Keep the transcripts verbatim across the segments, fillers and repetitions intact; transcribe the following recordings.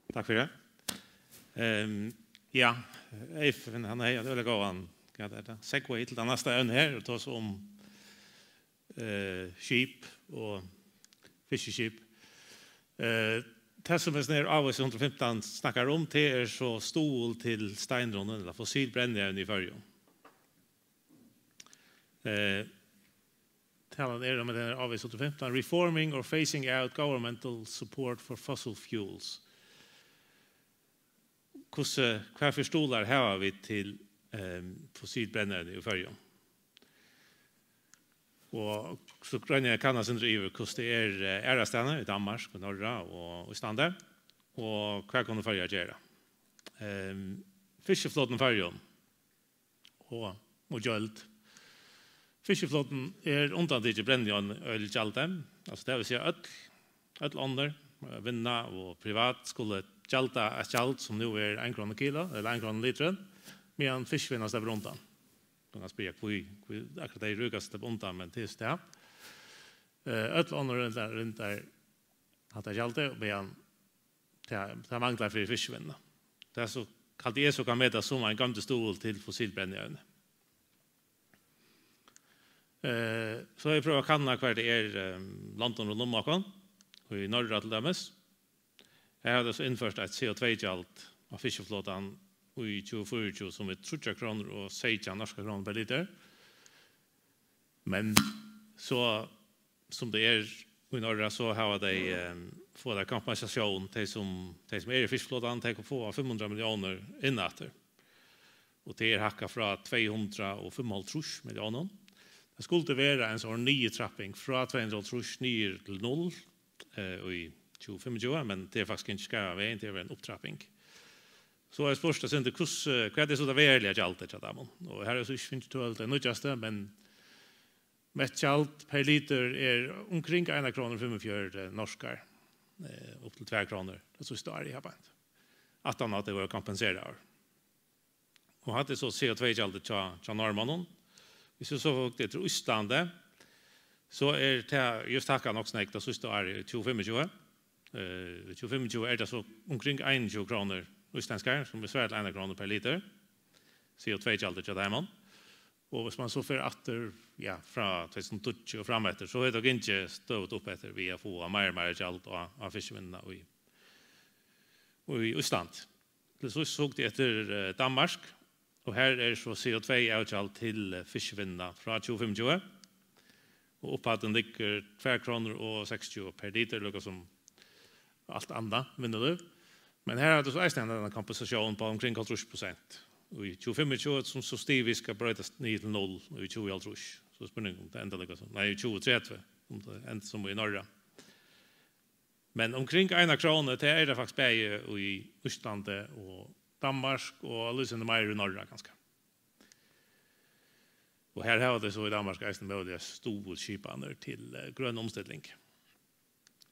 Takk fyri. Ehm, ja, Eyfinn, hann hevði ein øgiliga góðan, hvat er tað? Segway til tað næsta evnið her, og tosa um, eh, skip og fiskiskip. Eh, tað sum hesin her A V C hundrað og fimtan snakkar um, tað er so stuðul til steinrunnin, ella fossil brennievni í Føroyum. Eh, talan er um, at A V C hundrað og fimtan, Reforming or Phasing Out Governmental Support for Fossil Fuels. Hvussu, hvat fyri stuðlar hava vit til, ehm, fossil brennievni í Føroyum? Og so royni eg at kanna eitt sindur yvir, hvussu tað er, eh, aðrastaðni, í Danmark, í Norra og Íslandi, og hvat kunnu Føroyar gera? Ehm, fiskiflotin í Føroyum og, og gjøld. Fiskiflotin er undantikin brennievnioljugjald, altso, tað vil siga øll, øll onnur, eh, vinna og privat skulu gjalda eitt gjald sum nú er ein króna kilo, ella ein króna litrin, meðan fiskivinnan sleppur undan. Man kann spyrja, hví, hví akkurát tey ríkastu sleppa undan, men tað er so tað. Eh, øll onnur rinda, rinda hatta gjaldið, meðan tað, tað manglar fyri fiskivinnuna. Tað er so, haldi eg so kann metast sum ein goymdur stuðul til fossil brennievni. Eh, so eg prøvi at kanna, hvar tað er, ehm, londini rundan um okkum, í Noregi til dømis. Her hava tey so innført eitt C O tvey-gjald á fiskiflotan í tjúgu fýraogtjúgu, sum er tríggjar krónur og seytjan norskar krónur per litur. Men so, sum tað er í Noregi, so hava tey, ehm, fáa tey kompensatión, tey sum, tey sum eru í fiskiflotanum, tey fáa fimm hundrað milliónir inn aftur. Og tað er hækkað frá tvey hundrað og fimmoghálvtrýss milliónum. Tað skuldi vera ein sånn niðurtrapping frá tvey hundrað og hálvtrýss niður til null, eh, í tjúgu fimmogtjúgu, men tað er faktiskt ikki skarvavegin, tað er ein upptrapping. So er spurt, at sindi, hvussu, hvat er so tað veruliga gjaldið hjá teimum? Og her er so ikki fingið tøl tey nýggjastu, men mettgjald per litur er umkring eina krónu og fimmogfjøruti norskar, eh, upp til tvær krónur, tað síðsta árið eg havi beint. Aftan á at tey vóru kompenseraðir. Og hatta er so C O tvey-gjaldið hjá, hjá norðmonnum. Hvis tú so hugdi til Íslandi, so er tað just hækkað nokk so nógv tað síðsta árið, í tjúgu fimmogtjúgu. Eh, í tjúgu fimmogtjúgu er tað so umkring einogtjúgu krónur íslendskar, sum er svarar til eina krónu per litur. C O tvey-gjaldið hjá teimum. Og hvis man so fer aftur, ja, frá tvey túsund og tíggju og fram eftir, so er tað gingið støðugt upp eftir við at fáa meira og meira gjald á, á fiskivinnuna í, í Íslandi. Til síðst hugdi eg eftir, eh, Danmark, og her er so C O tvey-avgjald til, eh, fiskivinnuna frá tjúgu fimmogtjúgu, og upphæddin liggur tvær krónur og seksogtjúgu per litur, líka sum alt annað vinnulív. Men her er tað so eisini ein kompensatión á umkring hálvtrýss prosent í tjúgu fimmogtjúgu, sum so stigvíst skal broytast niður til null í tjúgu hálvtrýss. So er spurningur um tað endar líka sum, nei, í tjúgu tretivu, um tað endar sum í Norra. Men umkring eina krónu, tað er tað faktiskt bæði í Íslandi og Danmark og á lýsandi meir í Norra, kanska. Og her hava tey so í Danmark eisini møguliga stuðulsskipanir til, eh, grøna umstilling.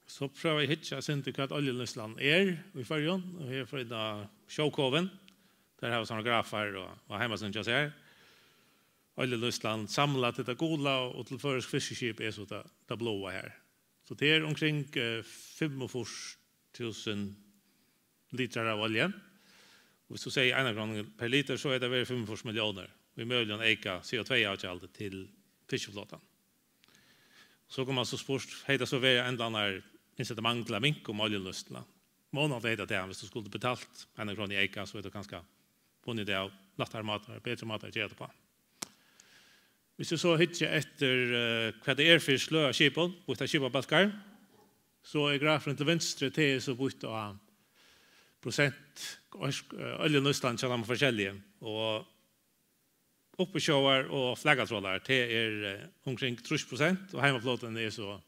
So prøvi eg at hyggja eitt sindur, hvat oljunýtslan er í Føroyum. Og her fór eg inn á Sjókovin. Teir hava sovorðnar grafar og, og heimasíðuna hjá sær. Oljunýtslan samlað til tað gula og til føroysk fiskiskip er so tað, tað bláa her. So tað er umkring, eh, fimmogfýrs túsund litrar av olju. Og hvis tú sigur eina krónu per litur, so er tað verið fimmogfýrs milliónir í møguligum eyka C O tvey-avgjaldi til fiskiflotan. So kann man so spurt, hevði tað so verið endarnar, innsett mangla minka um oljunýtsluna? Vónandi hevði tað tað, hvis tú skuldi betalt eina krónu í eyka, so er tað kanska funnið tað av lættari mátar, betri mátar at gera tað uppá. Hvis tú so hyggja eftir, eh, hvat tað er fyri sløg av skipum, býtt á skipabólkar, so er grafurin til vinstru, tað er so býtt á prosent, eh, oljunýtslan hjá teimum forskelligu. Og uppsjóvar og flakatrolarar, tað er, eh, umkring trýss prosent, og heimaflotin er so,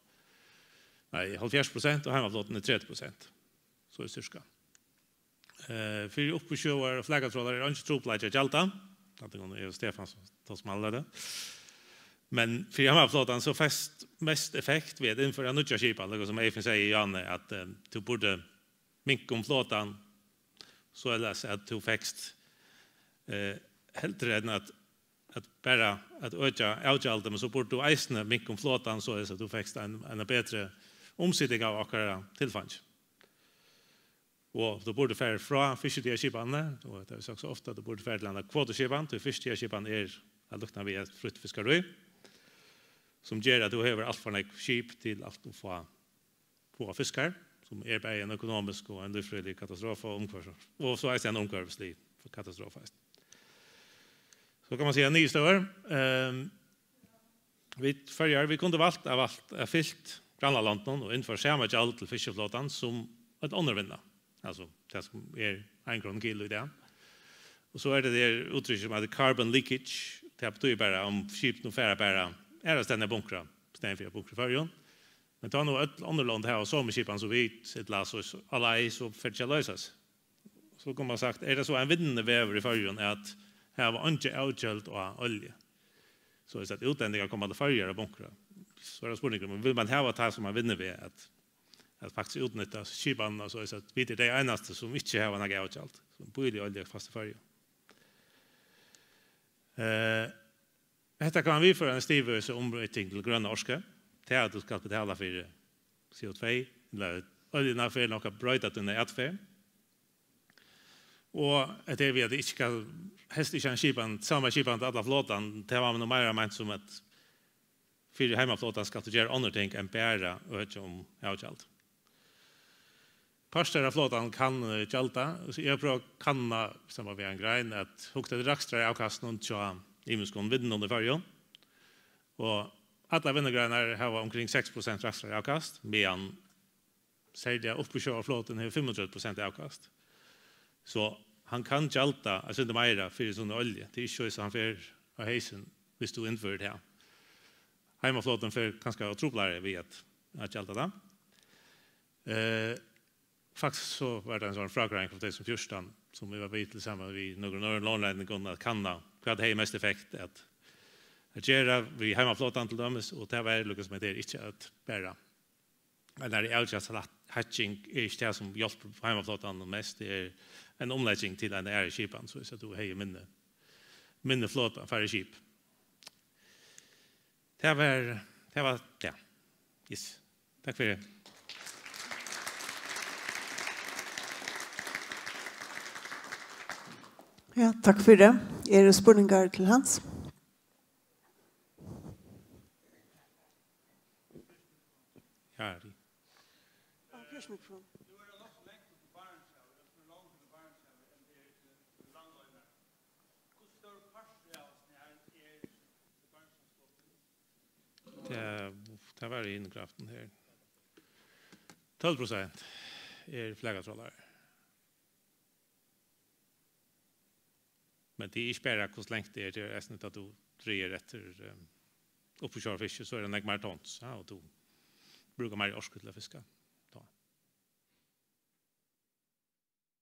nei, hálvfjerðs prosent, og heimaflotin er tretivu prosent. So er sirka. Eh, fyri uppsjóvar og flakatrolarar er eingin trupulleiki at gjalda. Hatta er Eva Stefánsson, tann sum handlar tað. Men fyri heimaflotan so fæst mest effekt við at innføra nýggja skipan, líka sum Eyfinn segði, Jane, at, eh, tú burdi minka um flotan, soleiðis at tú fekst, eh, heldur enn at, at bara at økja avgjaldið, men so burdi tú eisini minka um flotan, soleiðis at tú fekst ein, ein betri umsiting av okkara tilfeingi. Og tú burdi farið frá fiskidagaskipanini, og tað hava vit sagt so ofta, tú burdi farið til eina kvotuskipan, tí fiskidagaskipan er at líkna við eitt frítt fiskarí, sum ger, at tú hevur alt for nógv skip til alt ov fá, fáar fiskar, sum er bæði ein økonomisk og ein lívfrøðilig katastrofa og umhvørvis-, og so eisini ein umhvørvislig katastrofa eisini. So kann man siga niðurstøður. Ehm, vit Føroyar, vit kundu valt at valt, at fylgt grannalondunum og innført sama gjald til fiskiflotan sum øll onnur vinna. Altso, tað sum er ein króna kilo í dag. Og so er tað tað úttrykkið sum eitur carbon leakage. Tað betýðir bara, um skip nú fara bara aðrastaðni at bunkra, í staðin fyri at bunkra í Føroyum. Men tá nú øll onnur lond hava somu skipan sum vit, ella so, so, alla, so fer tað ikki at loysa seg. So kundi man sagt, er tað so ein vinnandi vegur í Føroyum at hava eingi avgjald á olju? So er tað at útlendingar koma til Føroyar at bunkra. So er tað spurningur, men vil man hava tað sum ein vinnuveg at, at faktiskt útnytta skipanina, so er tað at vit eru tey einastu sum ikki hava nakað avgjald, sum býta olju fast í Føroyum. Eh, Hetta kann viðføra eina stigvísa umbreyting til grøna orku. Tað at tú skalt betala fyri C O tvey, ella oljuna, fer nokk at broyta tína atferð. Og hetta er við, at tað ikki skal, helst ikki ein skipan, sama skipan til alla flotan, tað var nú meira meint sum at fyri heimaflotan skalt tú gera onnur ting enn bara økja um avgjald. Partur av flotanum kann, eh, gjalda. So eg havi prøvað at kanna, sum var við ein grein, at hugt eftir rakstraravkastinum hjá ymiskum vinnum í Føroyum. Og allar vinnugreinar hava umkring seks prosent rakstraravkast, meðan serliga uppsjóvarflotin hevur fimmogtretivu prosent avkast. So hann kann gjalda eitt sindur meira fyri sína olju. Tað er ikki so, at hann fer á heysin, viss tú innførir tað. Heimaflotin fer kanska á truplari við at, at gjalda tað. Eh, Faktiskt so var tað ein sånn frágreiðing frá tvey túsund og fjúrtan, sum eg var við til saman við nøkrum øðrum lónleitningum at kanna, hvat hevði mest effekt at, at gera við heimaflotan til dømis, og tað var líka sum at tað er ikki at bara, at tað er avgjørt at hækking er ikki tað sum hjálpir heimaflotan mest, tað er ein umlegging til eina aðra skipan, so at tú hevði minni, minni flota, færri skip. Tað var, tað var, ja. Yes. Takk fyri. Ja, takk fyri. Eru spurningar til Hans? Ja, tað. Tað, tað var í hinum grafini her. Tólv prosent er flaggatrálarar. Men tað er ikki bara hvussu langt tað er, tað er eisini tá tú dregur eftir, ehm, uppsjóvarfiski, so er tað nógv meir tons, ja, og tú brúkar meir orku til at fiska.